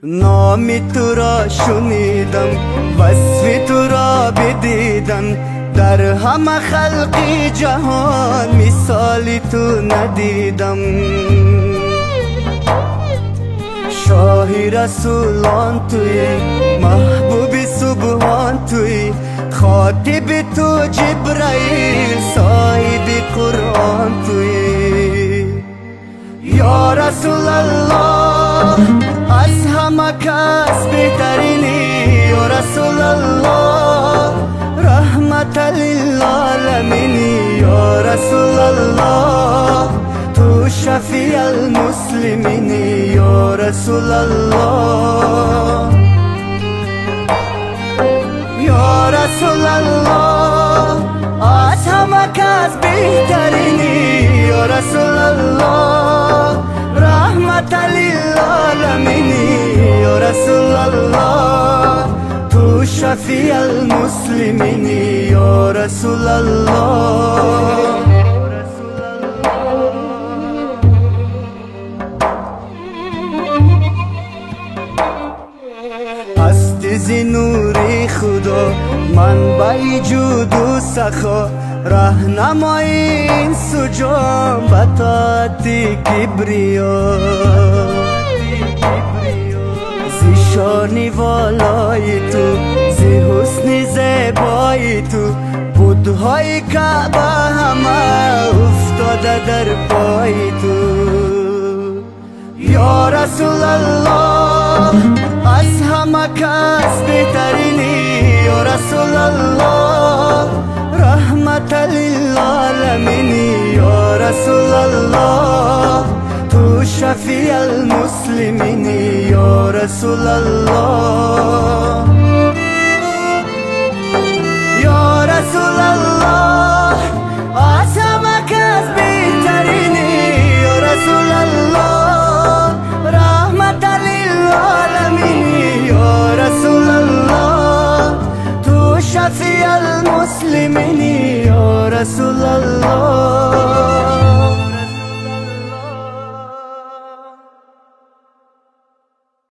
Номи туро шунидам, васфи туро бидидам, дар ҳама халқи ҷаҳон мисоли ту надидам. Шоҳи расулон туӣ, маҳбуби субҳон туӣ, хотиби ту Ҷибраил, соҳиби Қуръон туӣ. Ё Расулаллоҳ, аз ҳама кас беҳтаринӣ. Ё Расулаллоҳ, раҳмата лилоламинӣ. Ё Расулаллоҳ, ту шафиал муслиминӣ. Ё Расулаллоҳ, ё Расулаллоҳ, аз ҳама кас беҳтаринӣ. Ё Расулаллоҳ, раҳмата лилоламинӣ. Ё Расулаллоҳ, ту шафиал муслиминӣ. Ё Расулаллоҳ. Ҳасти зи нури Худо, манбаи ҷуду сахо, раҳнамои инсу ҷон ба тоати кибриё. Зи шони волои ту, зи ҳусни зебои ту, будҳои Каъба ҳама уфтода дар пои ту. Ё Расулаллоҳ, аз ҳама кас беҳтаринӣ. Ё Расулаллоҳ, раҳмата лилоламинӣ. Ё Расулаллоҳ, ту шафиал муслиминӣ. Ё Расулаллоҳ, ё Расулаллоҳ, аз ҳама кас беҳтаринӣ. Ё Расулаллоҳ, раҳмата лилоламинӣ. Ё Расулаллоҳ, ту шафиал муслиминӣ. Ё Расулаллоҳ.